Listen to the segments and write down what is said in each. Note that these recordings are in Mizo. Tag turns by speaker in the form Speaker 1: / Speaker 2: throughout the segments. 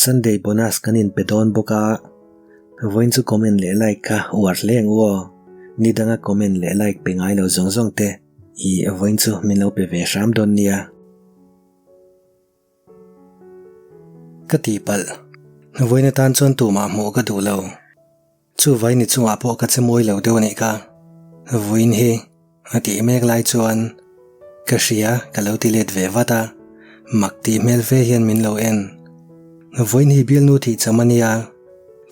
Speaker 1: Sunday bonus kan inpe dawn bawk a, vawiin chu comment leh like kha uar hle ang u aw. Ni danga comment leh like pe ngai lo zawng zawng te i vawiin chu min lo pe ve hram dawn nia. Ka tihpalh, vawiin atan chuan tumah hmuh ka duh lo. Chu vai ni chungah pawh ka che mawi lo deuh a nih kha. Vawiin hi a tih mek lai chuan ka hria ka lo ti let ve vat a, mak tih hmel fe hian min lo en. Vawiin hi bialnu thih cham a nia,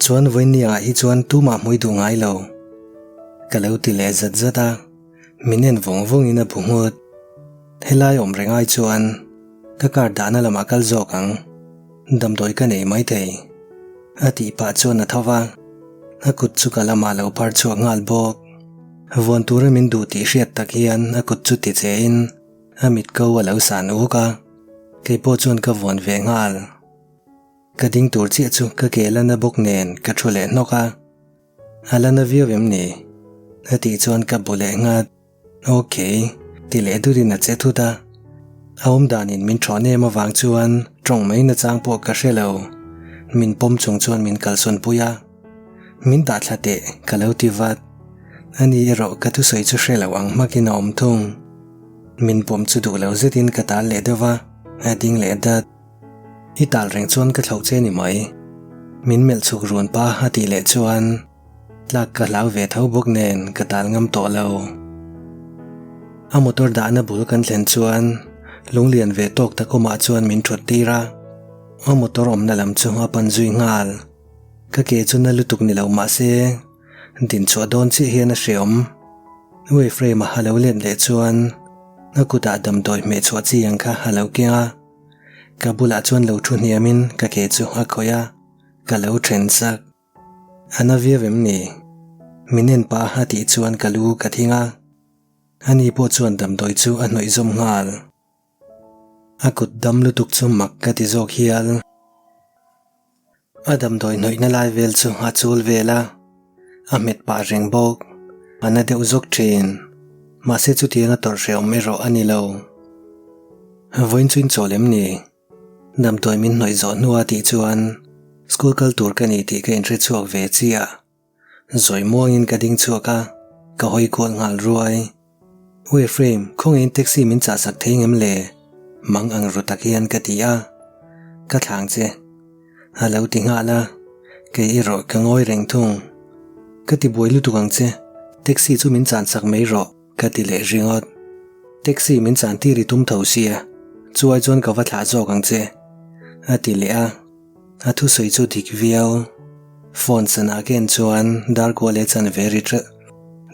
Speaker 1: chuan vawiin ni angah hi chuan tumah hmui duh ngai lo. Ka lo ti leh zat zat a, min en vawng vawngin a bu nghut. Helai awm reng ai chuan ka car dahna lamah kal zawk ang. Damdawi ka nei maithei. A tih pah chuan a tho va, a kut chu ka lamah lo phar chhuak nghal bawk. Vawn tura min duh tih hriat tak hian a kut chu ti che in a mit ko a lo san uk a, kei pawh chuan ka vawn ve nghal. Ka ding tur chiah chu ka ke la na bawk nen ka thu leh hnawk a, a la na viau em ni? A tih chuan ka bu leh nghat. Ok, ti leh durin a che thut a. A awm danin min thawn em avang chuan tawng mai nachang pawh ka hre lo. Min pawm chung chuan min kalsawn pui a. Min dah thla teh, ka lo ti vat. Ani erawh ka thusawi chu hre lo ang hmakin a awm thung. Min pawm chu duh lo zetin ka tal leh deuh va, a ding leh dat. I tal reng chuan ka thlauh che ni mai. Min melh chhuk run pa a tih leh chuan. Tlak ka hlau ve tho bawk nen ka tal ngam tawh lo. A motor dahna bul kan thlen chuan lunglian ve tawk tak awmah chuan min thut tir a, a motor awmna lam chu a pan zui nghal. Ka ke chu na lutuk ni lo mah se din chhuah dawn chiah hian a hreawm. Way frame-a a lo let leh chuan a kutah damdawi hmeh chhuah chi ang kha a lo keng a, ka bulah chuan lo thu hniamin ka ke chu a khawih a, ka lo then sak. A na viau em ni? Min en pah a tih chuan ka lu ka thing a. Ani pawh chuan damdawi chu a hnawih zawm nghal. A kut dam lutuk chu mak ka ti zawk hial. A damdawi hnawihna lai vel chu a chul vel a, a hmet pah reng bawk. A na deuh zawk thin. Mahse chutianga tawrh hrehawm erawh a ni lo. Vawiin chu in chawl em ni? Damdawi min hnawih zawh hnua tih chuan school kal tur ka ni tih ka inhre chhuak ve chiah. Zawi muangin ka ding chhuak a, ka hawi kual nghal ruai. U Ephraim, khawngaihin taxi min chah sak thei ngem le? Mang ang ru tak hian ka ti a. Ka thlang che. A lo ti nghal a, kei erawh ka ngawi reng thung. Ka ti buai lutuk ang che, taxi chu min chan sak mai rawh. Ka ti leh ringawt. Taxi min chan tir i tum tho sia, chuai chuan ka va thlah zawk ang che, a ti leh a. A thusawi chu dik viau. Phone sana ka en chuan Darkuale chan ve ri tep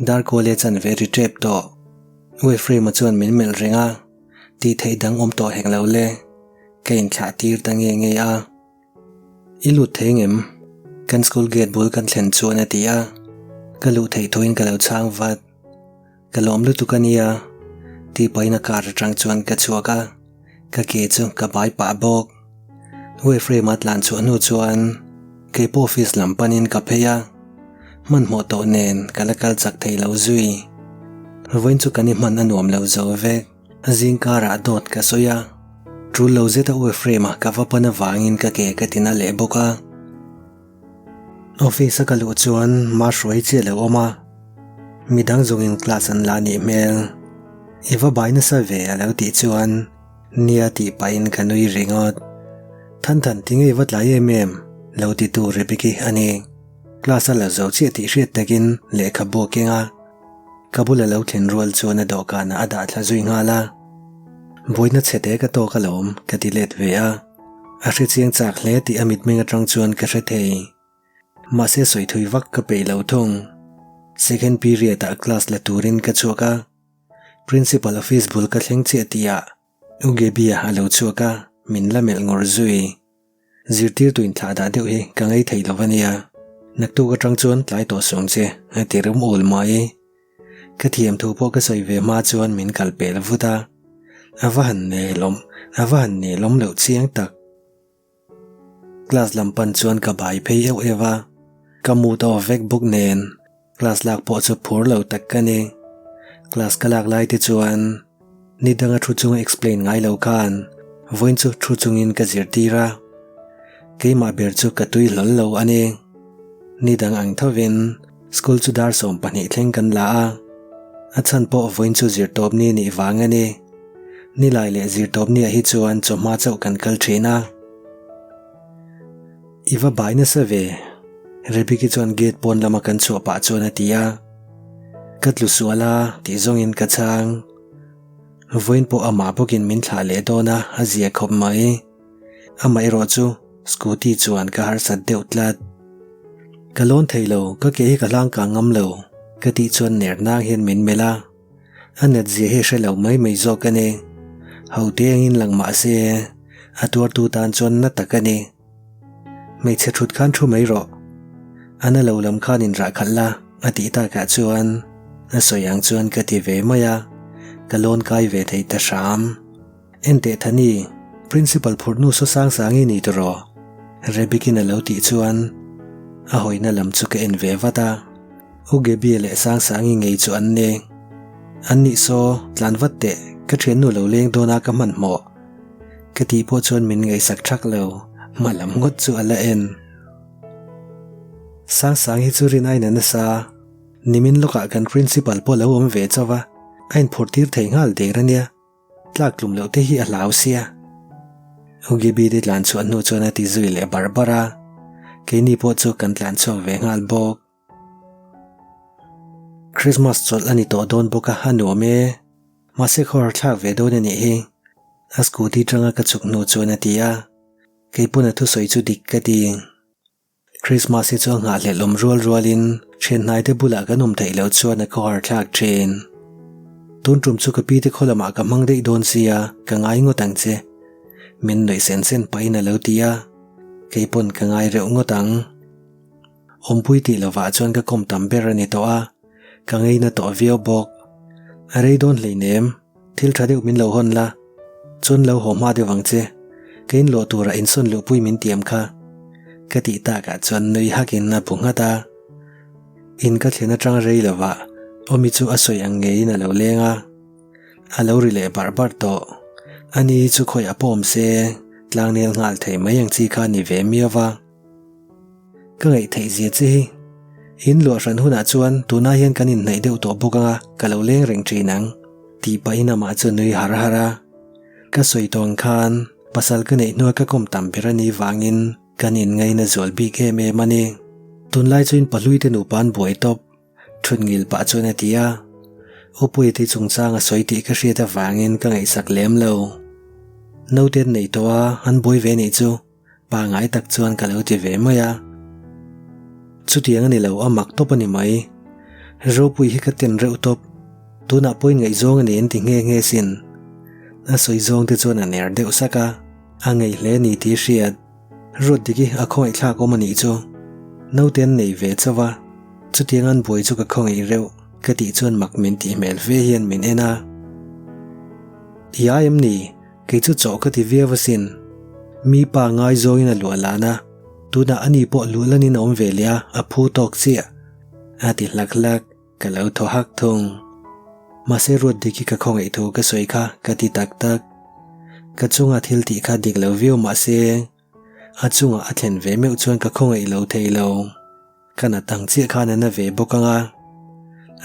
Speaker 1: Darkuale chan ve ri tep tawh. U Ephraim-a chuan min melh reng a, tih theih dang awm tawh hek lo le. Ka inthlah tir ta nge nge a. I lut thei ngem? Kan school gate bul kan thlen chuan a ti a, ka luh theih thuin ka lo chhang vat. Ka lawm lutuk a nia, tih pahin a car atang chuan ka chhuak a, ka ke chu ka bai pah bawk. Way frame a tlan chhuah hnu chuan kei pawh office lam panin ka phei a, hmanhmawh tawh nen ka la kal chak thei lo zui. Vawiin chu kan i hman a nuam lo zo vek. Zing karah dawt ka sawi a, tul lo zeta U Ephraim-a ka va pan avangin ka ke ka tina leh bawk a. Office a ka luh chuan ma hruai chiah lo awm a, midang zawngin class an la nih hmel. I va bai nasa ve a lo tih chuan nia tih pahin ka nui ringawt. Than than tinge i va tlai em em lo ti tu Rebecca a ni. Class a la zo chiah tih hriat takin lehkhabu a keng a. Ka bula lo thlen rual chuan a dawhkanah a dah thla zui nghal a, Buaina chhete ka tawk alawm ka ti let ve a, a hre chiang chak hle tih a mitmeng atang chuan ka hre thei. Mahse sawi thui vak ka peih lo thung. Second period ah class la turin ka chhuak a, Principal office bul ka thleng chiah tihah U Gaby-a a lo chhuak a, min la melh ngawr zui. Zirtirtu inthlah dah deuh hi ka ngei thei lo a nia, naktuk atang chuan tlai tawh suang che a ti rum ul mai. Ka thiam thu pawh ka sawi ve hma chuan min kal pel vut a, a va han nelawm, a va han nelawm loh chiang tak. Class lam pan chuan ka bai phei euh euh a, ka mut a aw vek bawk nen class lak pawh chu phur lo tak ka ni. Class ka lak lai te chuan Ni danga thu chunga explain ngai lo khan vawiin chu thu chungin ka zirtir a. Keimah ber chu ka tui hlawl lo a ni. Ni dang ang thovin school chu dar 12 thleng kan la a. A chhan pawh vawiin chu zirtawpni nih vang a ni. Nilai leh zirtawpniah hi chuan chawhma chauh kan kal thin a. I va bai nasa ve, Rebeki chuan gate pawn lama kan chhuah pah chuan a ti a. Ka tlu sual a tih zawngin ka chhang. Vawiin pawh amah bawkin min thlah leh dawn a, a zia khawp mai. Amaherawh chu scooty chuan ka harsat deuh tlat. Ka lawn thei lo, ka ke hi ka hlang kang ngam lo, ka tih chuan ner nang hian min melh a. A nat zia hi hre lo mai mai zawk a ni. Ho te angin lang mah se, a tuartu tan chuan na tak a ni. Hmeichhe thut khan thu mai rawh. A na lo lam khan inrah khalh la, a tih takah chuan a sawi ang chuan ka ti ve mai a, ka lawn kai ve thei ta hram. Enteh Thani, Principal phurhnu saw sang sang i ni tawh? Rebikin a lo tih chuan a hawina lam chu ka en ve vat a. U Gaby leh Sang Sangi ngei chu an ni. An nih saw, tlan vat teh, ka thiannu lo leng dawn a ka hmanhmawh. Ka tih pawh chuan min ngaihsak thak lo, hma lam ngawt chu a la en. Sang Sangi chu rin aina nasa, nimin lawkah kan Principal pawh lo awm ve chauh a, a inphurh tir thei nghal der a nia. Tlak tlum loh te hi a hlau sia. UGB te tlan chhuah hnu chuan a ti zui leh bar bar a, keini pawh chu kan tlan chhuak ve nghal bawk. Christmas chawlh a ni tawh dawn bawk a, a nuam e. Mahse khawhar thlak ve dawn a nih hi. A scooty tanga ka chhuk hnu chuan a ti a, keipawn a thusawi chu dik ka ti. Christmas hi chu a nghahhlelh awm rual rualin thianhnaite bulah kan awm theih loh chuan a khawhar thlak thin. Tun tum chu ka pi te khaw lamah ka hmang daih dawn sia, ka ngai ngawt ang che. Min nuih sen sen pahin a lo ti a, kei pawn ka ngai reuh ngawt ang. Awmpui tih lovah chuan ka kawm tam ber a ni tawh a, ka ngeina tawh viau bawk. A rei dawn hleinem. Thil tha deuh min lo hawn la, chuan lo haw hma deuh ang che, ka inluah tura insawn luhpui min tiam kha. Ka tih takah chuan nui hakin a bu nghat a. In ka thlen atang rei lovah Awmi chu a sawi ang ngeiin a lo leng a, a lo ri leh barh barh tawh. Ani chu khawiah pawh awm se, tlangnel nghal thei mai ang chi kha a ni ve miau va. Ka ngaih theih zia che hi. In luah hran hunah chuan tunah hian kan inhnaih deuh tawh bawk anga ka lo leng reng thin ang, tih pahin amah chu nui har har a. Ka sawi tawh ang khan pasal ka neih hnua ka kawm tam ber a nih vangin kan inngaina zual bik em em a ni. Tunlai chu in pahluite nupa an buai tawp. Thut ngil pah chuan a ti a, Upuia te chungchang a sawi tih ka hriat avangin ka ngaihsak lem lo. Naute an nei tawh a, an buai ve nih chu pangai tak chuan ka lo ti ve mai a. Chutiang a ni lo, a mak tawp a ni mai. Ropui hi ka ten reuh tawp, tunah pawhin ngaihzawng a ni an ti nghe nghe sin. A sawi zawng te chuan a ner deuh sak a, a ngei hle a ni tih hriat. Ruat dik hi a khawngaihthlak awm a nih chu. Naute an nei ve chauh a, chutiang an buai chu ka khawngaih reuh ka tih chuan mak min tih hmel fe hian min en a. I ai em ni? Kei chu chawh ka ti viau asin. Mi pa ngaizawngin a luah lan a, tunah ani pawh luhlanin a awm ve leh a, a phu tawk chiah. A ti hlak hlak. Ka lo thaw hak thung. Mahse ruat dik hi ka khawngaih thu ka sawi kha ka ti tak tak. Ka chunga thil tih kha dik lo viau mahse a chunga a thlen ve meuh chuan ka khawngaih lo thei lo. Ka nat ang chiah khan a na ve bawk ang a.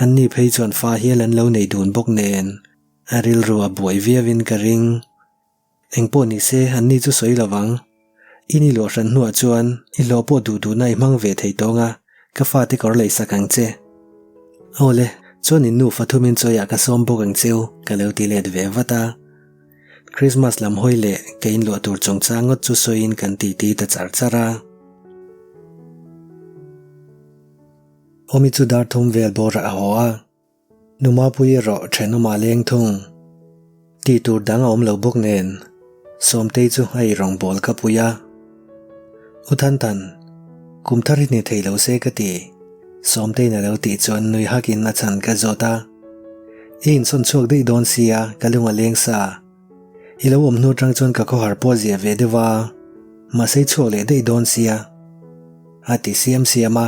Speaker 1: Anni phei chuan fa hial an lo nei dun bawk nen a rilru a buai viauin ka ring. Engpawh ni se anni chu sawi lo vang. I ni luah hran hnuah chuan i hlawh pawh duh duhna i hmang ve thei tawng a, ka fate kawr lei sak ang che. Awle, chuan in nufa thumin chawiah ka sawm bawk ang cheu, ka lo ti let ve vat a. Christmas lam hawi leh ka inluah tur chungchang ngawt chu sawiin kan titi ta char char a. Awmi chu dar thum vel bawrah a haw a. Numapui erawh thenawmah leng thung. Tih tur dang a awm lo bawk nen, Sawmtei chu a eirawng bawl ka pui a. U Thanthan, kum thar hi ni thei lo se ka ti. Sawmteiin a lo tih chuan nui hakin a chhan ka zawt a. I insawn chhuak daih dawn sia, ka lung a leng sa. I lo awm hnu atang chuan ka khawhar pawh zia ve deuh a, mahse i chhuak leh daih dawn sia. A ti siam siam a,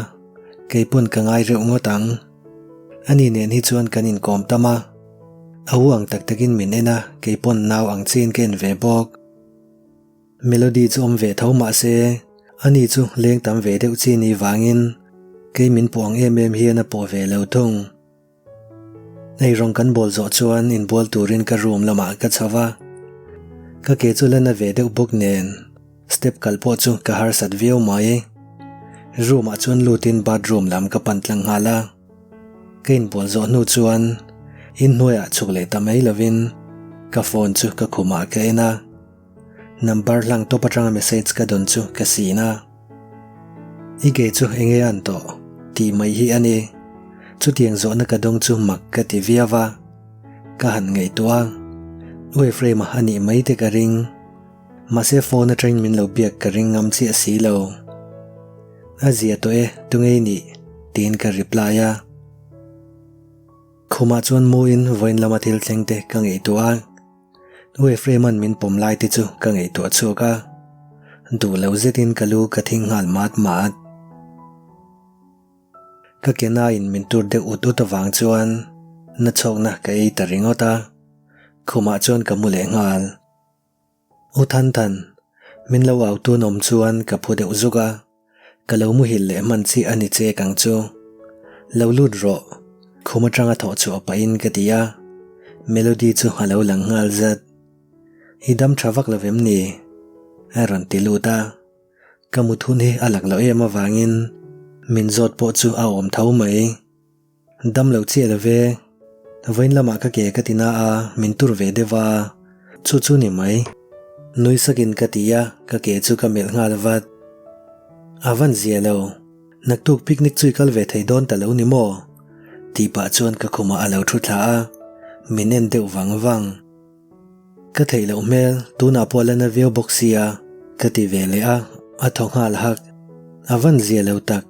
Speaker 1: kei pawn ka ngai reuh ngawt ang. Ani nen hi chuan kan inkawm tam a, a u ang tak takin min en a, kei pawn nau ang chiin ka en ve bawk. Melody chu awm ve tho mahse. Ani chu leng tam ve deuh chi ni vangin kei min pawh ang em em hian a pawh ve lo thung. Eirawng kan bawl zawh chuan inbual turin ka room lamah ka chho va, ka ke chu la na ve deuh bawk nen step kal pawh chu ka harsat viau mai. Room ah chuan lutin bathroom lam ka pan tlang nghal a, ka inbual zawh hnu chuan inhnuaiah chhuk leh ta mai lovin ka phone chu ka khumah ka en a. Number hlang tawp atanga message ka dawn chu ka sin a. I ke chu enge an tawh? tih mai hi a ni. Chutiang zawhna ka dawng chu mak ka ti viau va. Ka han ngaihtuah a, U Ephraim-a a nih mai te ka ring. Mahse phone atangin min lo biak ka ring ngam chiah si lo. A zia tawh e, tunge i nih? tiin ka reply a. Khumah chuan muin vawiin lama thil thleng te ka ngaihtuah a. U Ephraim-a'n min pawm lai te chu ka ngaihtuah chhuak a, duh lo zetin ka lu ka thing nghal mat mat. Ka ke nain min tur deuh ut ut avang chuan na chhawkna ka ei ta ringawt a, khumah chuan ka mu leh nghal. U Than Than, min lo au tun awm chuan ka phu deuh zuk a. Ka lo muhil leh hman chiah a ni chek ang chu. Lo lut rawh, khum atanga thawh chhuah pahin ka ti a. Melody chu a lo lang nghal zat. I dam tha vak lo vem ni? A rawn ti lut a. Ka mut hun hi a lak loh em avangin min zawt pawh chu a awm tho mai. Dam lo chiah lo ve. Vawiin lamah ka ke ka ti na a, min tur ve deuh a. Chu chu ni mai. Nui sakin ka ti a, ka ke chu ka melh nghal vat. A van zia lo. Naktuk picnic chu i kal ve thei dawn ta lo ni maw? Tih pah chuan ka khumah a lo thu thla a, min en deuh vang vang. Ka theih loh hmel, tunah pawh la na viau bawk sia, ka ti ve leh a, a thaw nghal hak. A van zia lo tak.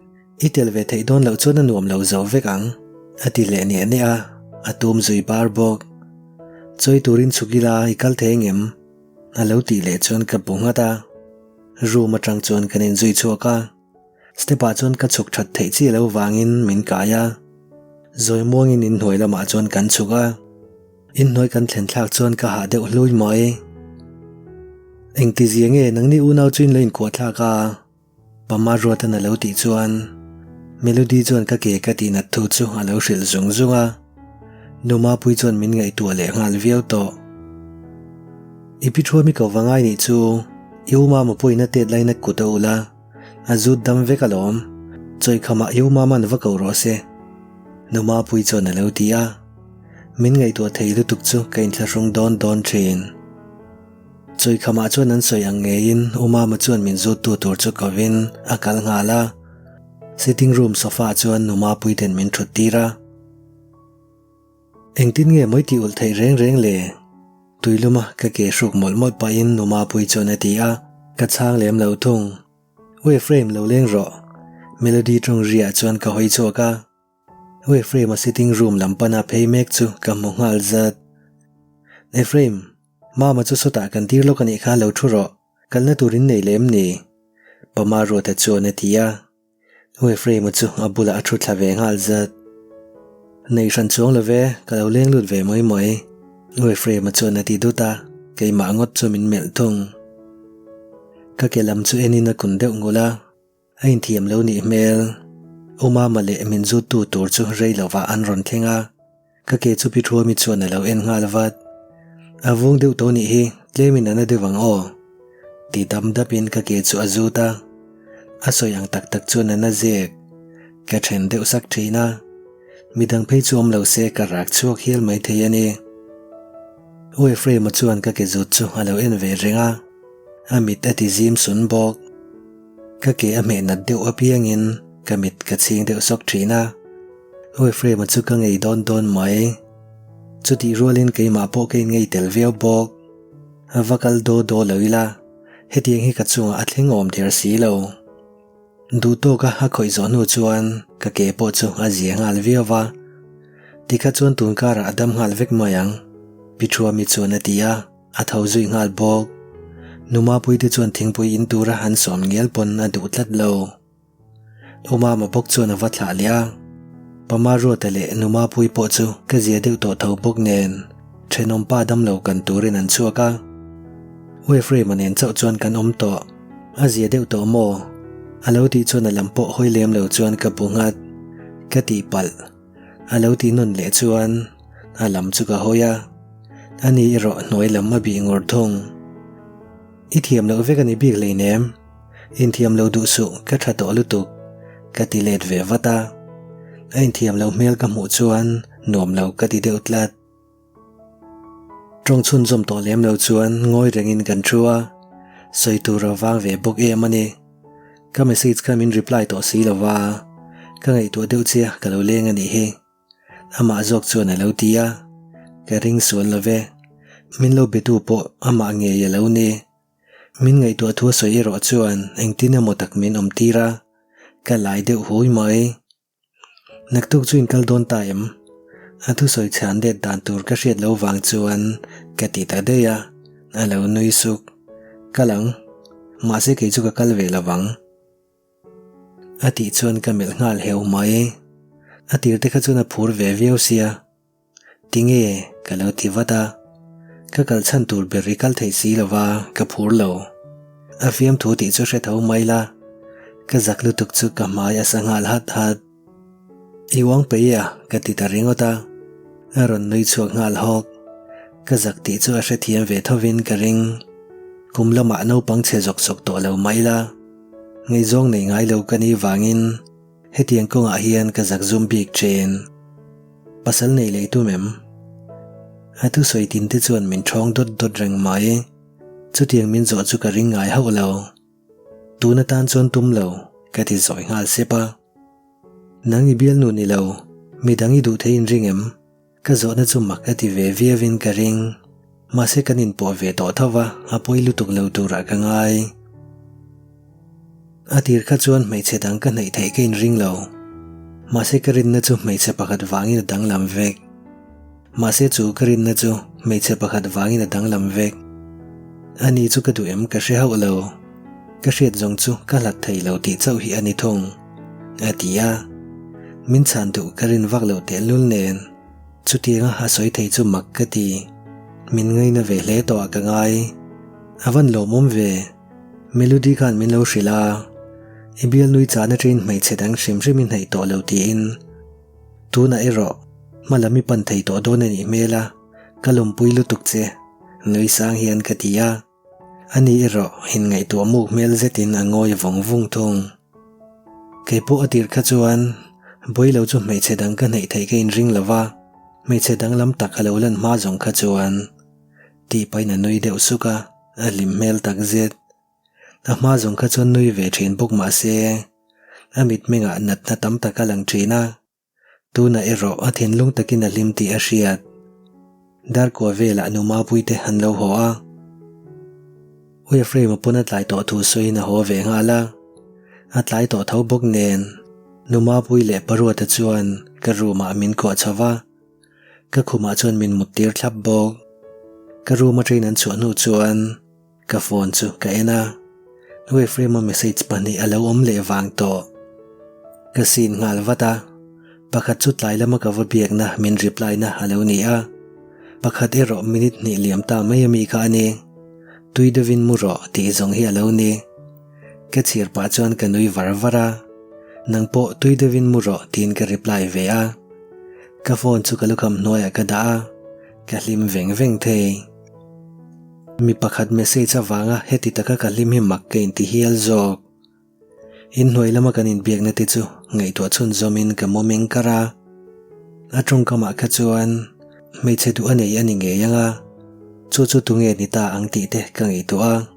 Speaker 1: I tel ve theih dawn loh chuan a nuam lo zo vek ang, a ti leh niah niah a, a tum zui bar bawk. Chawi turin chhuk ila i kal thei engem? A lo tih leh chuan ka bu nghat a. Room atang chuan kan inzui chhuak a, step ah chuan ka chhuk that theih chiah lo vangin min kai a. Zawi muangin inhnuai lamah chuan kan chhuk a, inhnuai kan thlen thlak chuan ka hah deuh hlui mai. Engtizia nge nangni unau chu in lo inkuah thlak a? Pama Ruatan a lo tih chuan Melody chuan ka ke ka tihnat thu chu a lo hrilh zung zung a, Nu Mapui chuan min ngaihtuah leh nghal viau tawh. I pi thuami ko va ngai nih chu i u mama pawhin a tet laina kut a ulh a, a zut dam vek alawm, chawikhamah i u mama'n va ko rawh se. Nu Mapui chuan a lo ti a, min ngaihtuah thei lutuk chu ka inthlahrung dawn dawn thin. Chawikhamah chuan an sawi ang ngeiin U Mama chuan min zuttu tur chu kovin a kal nghal a. Sitting room sofa ah chuan Nu Mapuite'n min thut tir a. Engtin nge mawi tih ulh theih reng reng le? Tuiluma ka ke hruk mawlh mawlh pahin Nu Mapui chuan a ti a, ka chhang lem lo thung. U Ephraim lo leng rawh. Melody tawng riah chuan ka hawi chhuak a. U Ephraim a sitting room lam pana phei mek chu ka hmu nghal zat. Ephraim! Mama chu sawtah kan tir lawk a nih kha lo thu rawh, kalna tur in nei lem ni? Pama Ruata chuan a ti a. U Ephraim-a chu a bulah a thu thla ve nghal zat. Nei hran chuang lo ve, ka lo leng lut ve mai mai, U Ephraim-a chuan a ti dut a, keimah ngawt chu min melh thung. Ka ke lam chu enin a kun deuh ngul a. A inthiam lo nih hmel. U Mama leh min zuttu tur chu rei lovah an rawn thleng a, ka ke chu Pi Thuami chuan a lo en nghal vat. A vung deuh tawh nih hi, tlemin a na deuh ang aw. Ti dam dapin ka ke chu a zut a, a sawi ang tak tak chuan a na zek. Ka then deuh sak thin a, midang phei chu awm lo se ka rak chhuak hial maithei a ni. U Ephraim-a chuan ka ke zut chu a lo en ve reng a, a mit a ti zim sun bawk. Ka ke a hmeh nat deuh apiangin ka mit ka chhing deuh sawk thin a, U Ephraim-a chu ka ngei dawn dawn mai. Chutih rualin keimah pawh ka inngei tel viau bawk. A va kal daw daw lo ila, hetiang hi ka chungah a thleng awm der si lo. Duh tawka a khawih zawh hnu chuan ka ke pawh chu a zia nghal viau va. Tikha chuan tun karah a dam nghal vek mai ang, Pi Thuami chuan a ti a. A tho zui nghal bawk. Nu Mapuite chuan thingpui in tura an sawm ngial pawn a duh tlat lo. U Mama bawk chuan a va thlah leh a. Pa Maruata leh Nu Mapui pawh chu ka zia deuh tawh tho bawk nen thenawm pa damlo kan turin an chhuak a. U Ephraim-a nen chauh chuan kan awm tawh. A zia deuh tawh maw? A lo tih chuan a lam pawh hawi lem lo chuan ka bu nghat. Ka tihpalh. A lo tih nawn leh chuan a lam chu ka hawi a, ani erawh hnuai lam a bih ngur thung. I thiam loh vek a ni bik hleinem, inthiam lo duh suh ka tha tawh lutuk ka ti let ve vat a, a inthiam loh hmel ka hmuh chuan nuam lo ka ti deuh tlat. Tawng chhunzawm tawh lem lo chuan ngawi rengin kan thu a, sawi tur a vang ve bawk em a ni. Ka message kha min reply tawh si lo va, ka ngaihtuah deuh che a ka lo leng a nih hi. Amah zawk chuan a lo ti a, ka ring sual lo ve. Min lo betu pawh amah ngei a lo ni. Min ngaihtuah thu a sawi erawh chuan engtin emaw tak min awm tir a, ka lai deuh hui mai. Naktuk chu in kal dawn ta em? A thusawi chhan let dan tur ka hriat lo vang chuan ka ti ta daih a, a lo nui suk. Kal ang, mahse kei chu ka kal ve lo vang. A tih chuan ka melh nghal heu mai. A tir te kha chuan a phur ve viau sia. Tinge? Ka lo ti vat a. Ka kal chhan tur ber i kal thei si lo va, ka phur lo. A fiamthu tih chu hre tho mai la. Ka zak lutuk chu ka hmai a sa nghal hat hat. I uang peih e a, ka ti ta ringawt a. A rawn nui chhuak nghal hawk. Ka zak tih chu a hrethiam ve thovin ka ring. Kum lamah naupang chhe zawk zawk tawh lo mai la. Ngaihzawng nei ngai lo ka nih vangin Hetiang kawngah hian ka zak zum bik chen. Pasal nei lei tum em? A thusawi tin te chuan min thawng dawt dawt reng mai. Chutiang min zawh chu ka ring ngai hauh lo. Tun atan chuan tum lo, ka ti zawi nghal sep a. Nang i bialnu ni lo, midang i duh thei in ring em? Ka zawhna chu mak a ti ve viauin ka ring. Mahse kan inpawh ve tawh tho va, a pawi lutuk lo turah ka ngai. A tir kha chuan hmeichhe dang ka hnaih theih ka inring lo. Mahse ka rinna chu hmeichhe pakhat vangin a danglam vek. Mahse chu ka rinna chu hmeichhe pakhat vangin a danglam vek. Ani chu ka duh em ka hre hauh lo. Ka hriat zawng chu ka hlat thei lo tih chauh hi a ni thung, a ti a. Min chhan duh ka rin vak loh tehlul nen chutianga a sawi thei chu mak ka ti. Min ngaina ve hle tawh ah ka ngai. A van lawmawm ve. Melody khan min lo hrilh a, i bialnui chahna ṭin hmeichhe dang hrim hrim i hnaih tawh lo tiin. Tunah erawh hma lam i pan thei tawh dawn a nih hmel a, ka lawmpui lutuk che, nui sang hian ka ti a. Ani erawh inngaihtuah muk hmel zetin a ngawi vawng vung thung. Kei pawh a tir kha chuan Bawilo chu hmeichhe dang ka hnaih theih ka inring lo va, hmeichhe danglam tak a lo lan hma zawng kha chuan tih pahin a nui deuh suk a, a hlim hmel tak zet. A hma zawng kha chuan nui ve thin bawk mah se a mitmengah natna tam tak a lang thin a. Tunah erawh a thinlung takin a hlim tih a hriat. Darkua velah nu Mapuite an lo haw a. U Ephraim-a pawn a tlai tawh thu sawiin a haw ve nghal a. A tlai tawh tho bawk nen nu Mapui leh Paruata chuan ka room-ah min kuah chho va. Ka khumah chuan min mut tir thlap bawk. Ka room atangin an chhuah hnu chuan Ka phone chu ka en a, U Ephraim-a message pahnih a lo awm leh vang tawh. Ka sin nghal vat a, pakhat chu tlai lama ka va biakna min reply na a lo ni a, pakhat erawh minute hnih liam ta mai ami kha a ni. Tui deuhin mu rawh tih zawng hi a lo ni. Ka chhir pah chuan ka nui var var a, nang pawh tui deuhin mu rawh tiin ka reply ve a. Ka phone chu ka lukham hnuaiah ka dah a, ka hlim veng veng thei. Mi pakhat message avanga heti taka ka hlim hi mak ka inti hial zawk. Inhnuai lama kan inbiakna te chu ngaihtuah chhunzawmin ka mu meng kar a. A tawngkamah kha chuan hmeichhe duh a nei a ni ngei ang a, chu chu tunge ni ta ang tih te ka ngaihtuah a.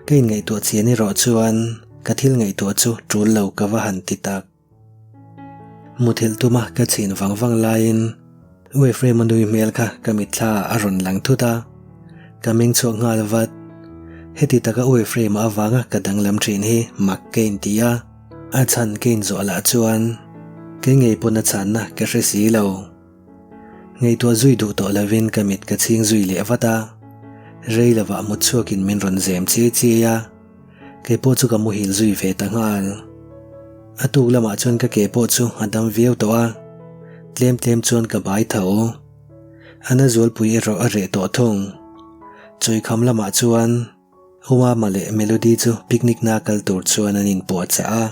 Speaker 1: Ka inngaihtuah chian erawh chuan ka thil ngaihtuah chu tul lo ka va han ti tak. Muthilh tuma ka chhin vang vang laiin U Ephraim-a nui hmel kha ka mitthla ah a rawn lang thut a, ka meng chhuak nghal vat. Heti taka U Ephraim-a avanga ka danglam thin hi mak ka inti a, a chhan ka inzawh lah chuan kei ngei pawn a chhanna ka hre si lo. Ngaihtuah zui duh tawh lovin ka mit ka chhing zui leh vat a, rei lovah mut chhuakin min rawn zem chiai chiai a, kei pawh chu ka muhil zui ve ta nghal. A tuk lamah chuan ka ke pawh chu a dam viau tawh a, tlem tlem chuan ka bai tho. A na zualpui erawh a reh tawh thung. Chawikham lamah chuan. Umama leh Melody chu picnic na kal tur chuan an inpuahchah a.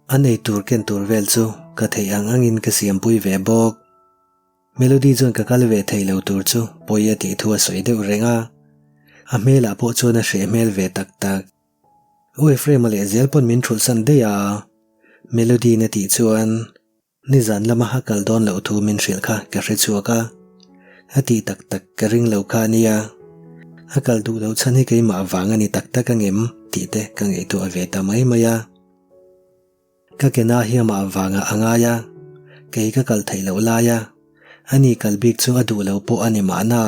Speaker 1: An eitur ken tur vel chu ka theih ang angin ka siampui ve bawk. Melody chuan ka kal ve thei lo tur chu pawi a tih thu a sawi deuh reng a. A hmelah pawh chuan a hreh hmel ve tak tak. U Ephraim-a leh zel pawn min thulhsan daih a, Melody-in a tih chuan nizan lama a kal dawn loh thu min hrilh kha ka hre chhuak a. A tih tak tak ka ring lo kha a nia. A kal duh loh chhan hi keimah vang a ni tak tak angem tih te ka ngaihtuah ve ta mai mai a. Ka ke na hi amah vangah a ngai a, kei ka kal theih loh lai a, ani kal bik chu a duh lo pawh a ni mahna.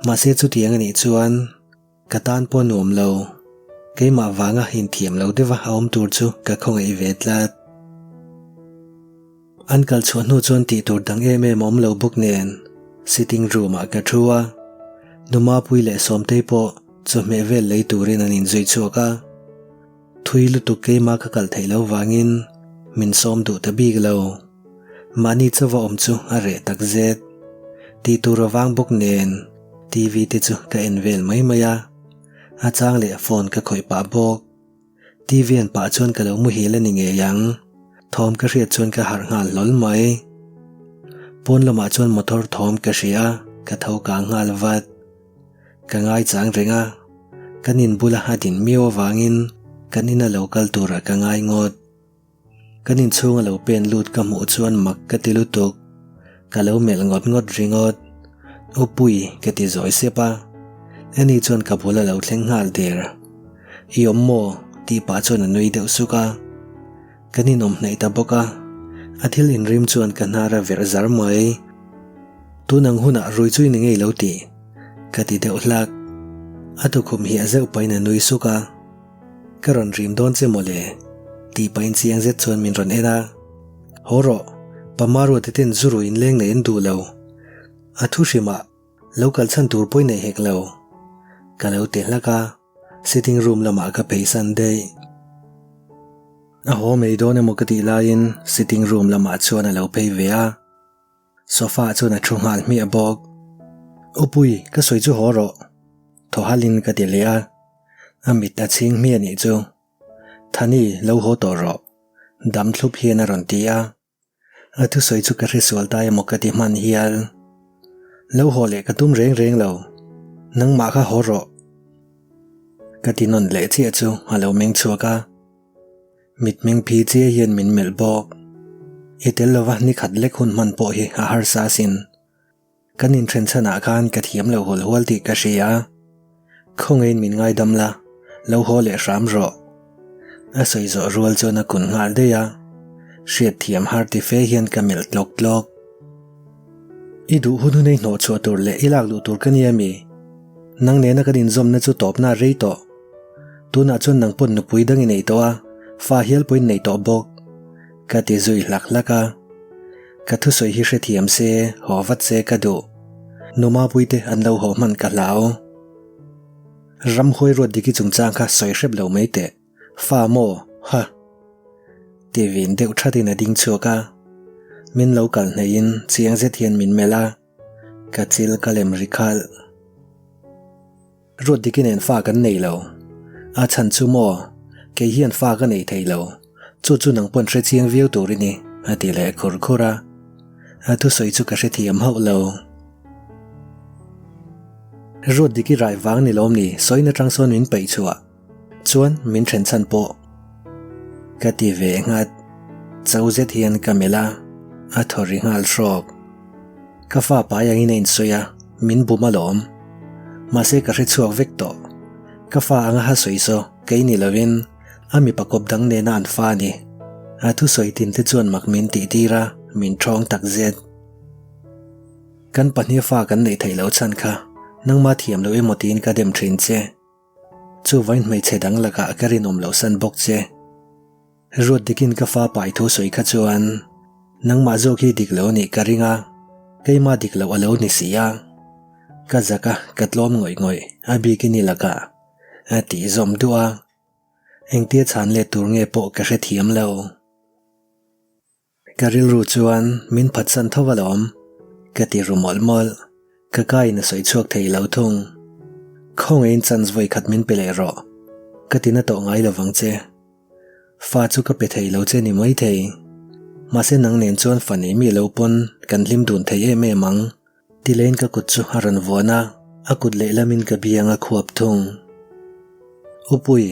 Speaker 1: Mahse chutiang a nih chuan ka tan pawh nuam lo, keimah vanga inthiam lo deuha a awm tur chu ka khawngaih ve tlat. An kal chhuah hnu chuan tih tur dang em em a awm lo bawk nen sitting room ah ka thu a, Numapui leh Sawmtei pawh chawhmeh vel lei turin an inzui chhuak a. Thui lutuk keimah ka kal theih loh vangin min sawm duh ta bik lo. Mahni chauva awm chu a reh tak zet. Tih tur a vang bawk nen TV te chu ka en vel mai mai a. A chang leh phone ka khawih pah bawk. TV en pah chuan ka lo muhil a ni ngei ang. Thawm ka hriat chuan ka harh nghal hlawl mai. Pawn lamah chuan motor thawm ka hria a, ka tho kang nghal vat. Ka ngaichang reng a, kan in bula a din miau avangin kan ina lo kal turah ka ngai ngawt. Kan inchhunga lo pen lut ka hmuh chuan mak ka ti lutuk. Ka lo melh ngawt ngawt ringawt. U Pui ka ti zawi sep a, ani chuan ka bul a lo thleng nghal der. I awm maw? tih pah chuan a nui deuh suk a. Kan inawm hnaih ta bawk a, a thil inrim chuan ka hnar a verh zar mai. Tun ang hunah rui chu i ni ngei lo tih ka ti deuh hlak. A tukhum hi a zeuh pahin a nui suk a, Ka rawn rim dawn che mawle tih pahin chiang zet chuan min rawn en a. Haw rawh, Pamaruate ten zu rui inleng nei an duh lo. A thu hrimah lo kal chhan tur pawi nei hek lo. Ka lo ti hlak a. Sitting room lamah ka pheisan daih. A haw mai dawn emaw ka tih laiin sitting room lamah chuan a lo phei ve a. Sofa ah chuan a thu nghal hmiah bawk. U Pui, ka sawi chu haw rawh. Thaw halin ka ti leh a. A mit a chhing hmiah nih chu. Thani, lo haw tawh rawh. Dam thlup hian a rawn ti a. A thusawi chu ka hresual ta emaw ka ti hman hial. Lo haw leh ka tum reng reng lo. Nangmah kha haw rawh. Ka ti nawn leh chiah chu a lo meng chhuak a. Mitmeng phi chiai hian min melh bawk. I tel lova ni khat lek hun hman pawh hi a harsa asin. Kan inthen chhanah khan ka thiam lo hawl hual tih ka hria. Khawngaiin min ngaidam la, lo haw leh hram rawh. A sawi zawh rual chuan a kun nghal daih a, hriat thiam har ti fe hian ka melh tlawk tlawk. I duh hun hun ei hnawh chhuah tur leh i lak luh tur ka nia mi? Nang nena kan inzawmna chu tawpna a rei tawh. Tunah chuan nang pawn nupui dang i nei tawh a, fa hial pawh in nei tawh bawk. Ka ti zui hlak hlak a. Ka thusawi hi hrethiam se, haw vat se ka duh. Numapuite an lo haw hman ka hlau. Ramhuai ruat diki chungchang kha sawi hrep lo mai teh. Fa maw? Ha! Ti vin deuh thatin a ding chhuak a. Min lo kal hneihin chiang zet hian min melh a. Ka chil ka lem ri khalh. Ruat diki nen fa kan nei lo. A chhan chu maw? Kei hian fa ka nei thei lo. Chu chu nang pawn hre chiang viau tur i ni, a ti leh khur khur a. A thusawi chu ka hrethiam hauh lo. Ruat diki rai vang ni lawm ni sawina tang sawn min peih chhuah. Chuan min then chhan pawh. Ka ti ve nghat. Cho zet hian ka melh a, a thaw ri nghal hrawk. Ka fa pai angin a insawi a, min bum alawm. Mahse ka hre chhuak vek tawh. Ka fa anga ha sawi saw kei ni lovin a mipa kawp dang nena an fa a ni. A thusawi tin te chuan mak min tih tir a, min thawng tak zet. Kan pahnih fa kan neih theih loh chhan kha nangma thiam loh emaw tiin ka dem thin che. Chuvain hmeichhe dang lakah ka rinawm loh san bawk che. Ruat dikin ka fa pai thu sawi kha chuan nangmah zawk hi dik lo a nih ka ring a, keimah dik loh a lo ni si a. Ka zak a, ka tlawm ngawih ngawih a bikin i lakah a tih zawm duh a. Engtia chhan let tur nge pawh ka hrethiam lo. Ka rilru chuan min phatsan tho alawm, ka ti ru mawlh mawlh. Ka ka in a sawi chhuak thei lo thung. Khawngaihin chance vawi khat min pe leh rawh. Ka ti na tawh ngai lovang che. Fa chu ka pe thei lo che ni mai thei. Mahse nang nen chuan fa nei mi lo pawn kan hlim dun thei em em ang. Ti leiin ka kut chu a rawn vuan a, a kut lehlamin ka biang a khuap thung. Upui,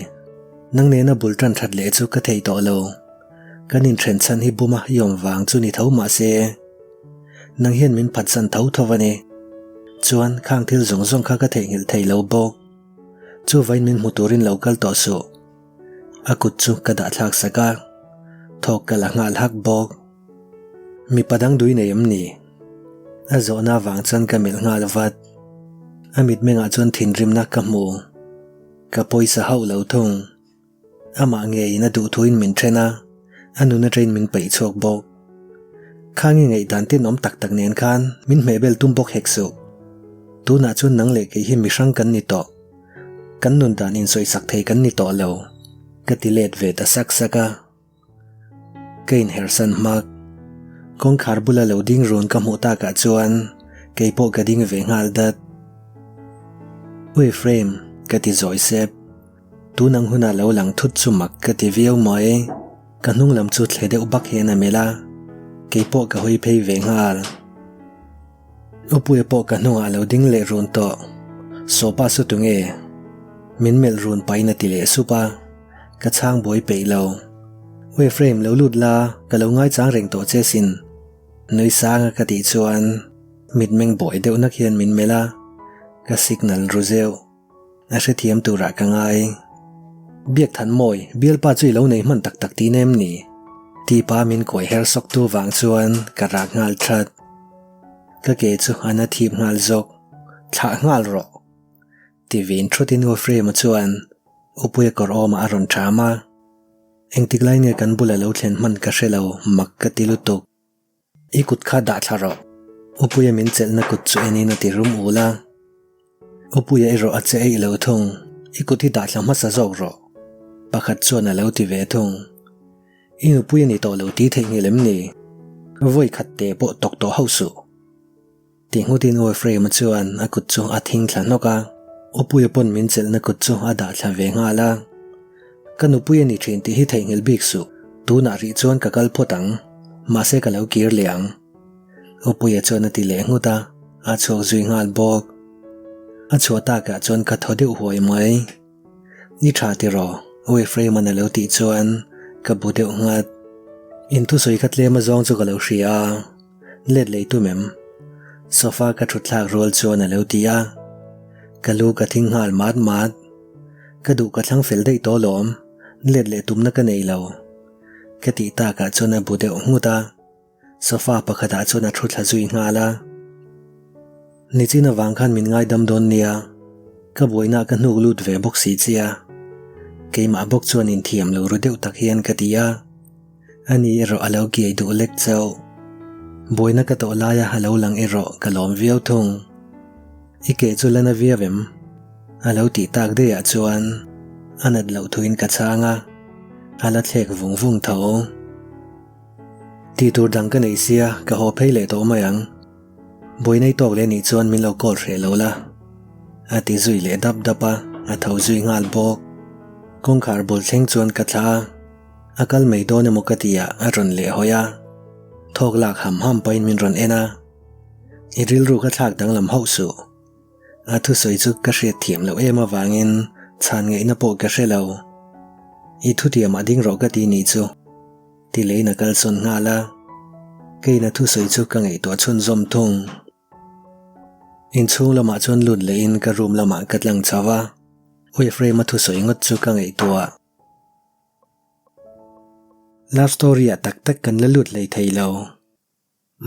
Speaker 1: nang nena bul tan that leh chu ka thei tawh lo. Kan inthen chhan hi buma i awm vang chu ni tho mah se, nang hian min phatsan tho tho a ni. Chuan khang thil zawng zawng kha ka theihnghilh thei lo bawk. Chuvain min hmu turin lo kal tawh suh. A kut chu ka dah thlak sak a, thawk ka la nghal hak bawk. Mipa dang dui nei em ni? A zawhna avang chuan ka melh nghal vat. A mitmengah chuan thinrimna ka hmu. Ka pawisa hauh lo thung. Amah ngeiin a duhthuin min then a, a nun atangin min peih chhuak bawk. Khang i ngaihdan tenawm tak tak nen khan min hmehbel tum bawk hek suh. Tunah chuan nang leh kei hi mihrang kan ni tawh. Kan nun dan insawisak thei kan ni tawh lo, ka ti let ve ta sak sak a. Ka inhersan hmak. Kawngkhar bula lo ding run ka hmuh takah chuan kei pawh ka ding ve nghal dat. Ui Frame, ka ti zawi sep. Tun ang huna lo lang thut chu mak ka ti viau mai. Ka hnung lam chu thle deuh bak hian a melh a, kei pawh ka hawi phei ve nghal. Upuia pawh ka hnungah a lo ding leh run tawh. Sawpa su tunge? Min melh run pahin a ti leh sup a, ka chhang buai peih lo. Wei frame lo lut la, ka lo ngaichang reng tawh che sin. Nui sanga ka tih chuan mitmeng buai deuh nak hian min melh a, ka signal ru zeuh. A hrethiam turah ka ngai. Biak than mawi, bialpa chu i lo nei hman tak tak tih na em ni? Tipa min kuai her sawk tu vang chuan ka rak nghal that. Ka ke chu a na thip nghal zawk. Thlah nghal rawh! Ti vin thutin U Frema chuan Upuia kawr awmah a rawn ṭham a. Engtik lai nge kan bula lo thlen hman ka hre lo, mak ka ti lutuk. I kut kha dah thla rawh. Upuia min chelhna kut chu enin a ti rum ul a. Upuia erawh a che eih lo thung. I kut hi dah thla hmasa zawk rawh. Pakhat chuan a lo ti ve thung. I nupui a ni tawh lo ti theihnghilh em ni? Vawi khat te pawh tawk tawh hauh suh. Ti nghutin U Ephraim-a chuan a kut chu a thing thla hnawk a, Upuia pawn min chelhna kut chu a dah thla ve nghal a. Ka nupui a ni thin tih hi theihnghilh bik suh, tunah rih chuan ka kal phawt ang, mahse ka lo kir leh ang. Upuia chuan a ti leh nghut a, a chhuak zui nghal bawk. A chhuah takah chuan ka thaw deuh huai mai. Ni tha tiraw? U Ephraim-a'n a lo tih chuan ka bu deuh nghat. In thusawi kha tlem azawng chu ka lo hria a. Let lei tum em? Sofa ka thut thlak rual chuan a lo ti a. Ka lu ka thing nghal mat mat. Ka duh ka thlang fel daih tawh lawm, let leh tumna ka nei lo. Ka tih takah chuan a bu deuh nghut a. Sofa pakhatah chuan a thu thla zui nghal a. Nichin avang khan min ngaidam dawn nia, ka buaina ka hnuk lut ve bawk si che a. Keimah bawk chuan inthiam lo ru deuh tak hian ka ti a. Ani erawh a lo kiai duh lek chauh. Buaina ka tawh laia a lo lang erawh ka lawm viau thung. I ke chu la na viau em? A lo tih tak daihah chuan a nat loh thuin ka chhang a, a la thlek vung vung tho. Tih tur dang ka nei sia ka haw phei leh tawh mai ang. Buaina i tawk leh nih chuan min lo call hreh lo la. A ti zui leh dap dap a, a tho zui nghal bawk. Kawngkhar bul thleng chuan ka thlah a. A kal mai dawn emaw ka ti a, a rawn leh hawi a. Thawk lak ham ham pahin min rawn en a. I rilru ka thlak danglam hauh suh. A thusawi chu ka hriat thiam loh em avangin chhan ngaihna pawh ka hre lo. I thutiamah ding rawh ka ti nih chu. Ti leiin a kalsawn nghal a. Keiin a thusawi chu ka ngaihtuah chhunzawm thung. Inchhung lamah chuan lut lehin ka room lamah ka tlang chho a. U Ephraim-a thusawi ngawt chu ka ngaihtuah. Love story ah tak tak kan la lut hlei thei lo.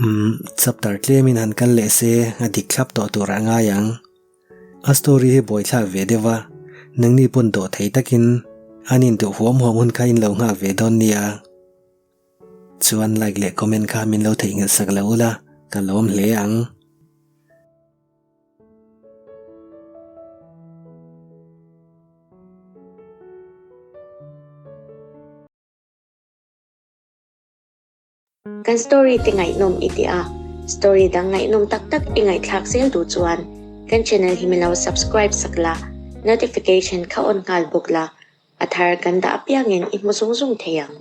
Speaker 1: Umm, chapter tlem in han kal leh se a dik thlap tawh tur ah ngai ang. A story hi buaithlak ve deuh a, nangni pawn dawh thei takin an induh huam huam hun kha in lo nghak ve dawn nia. Chuan like leh comment kha min lo theihnghilh sak lo ula, ka lawm hle ang.
Speaker 2: Kan story te ngaihnawm i ti a, story dang ngaihnawm tak tak i ngaihthlak zel duh chuan. Kan channel hi min lo subscribe sak la, notification kha on nghal bawk la, a thar kan dah apiangin i hmu zung zung thei ang.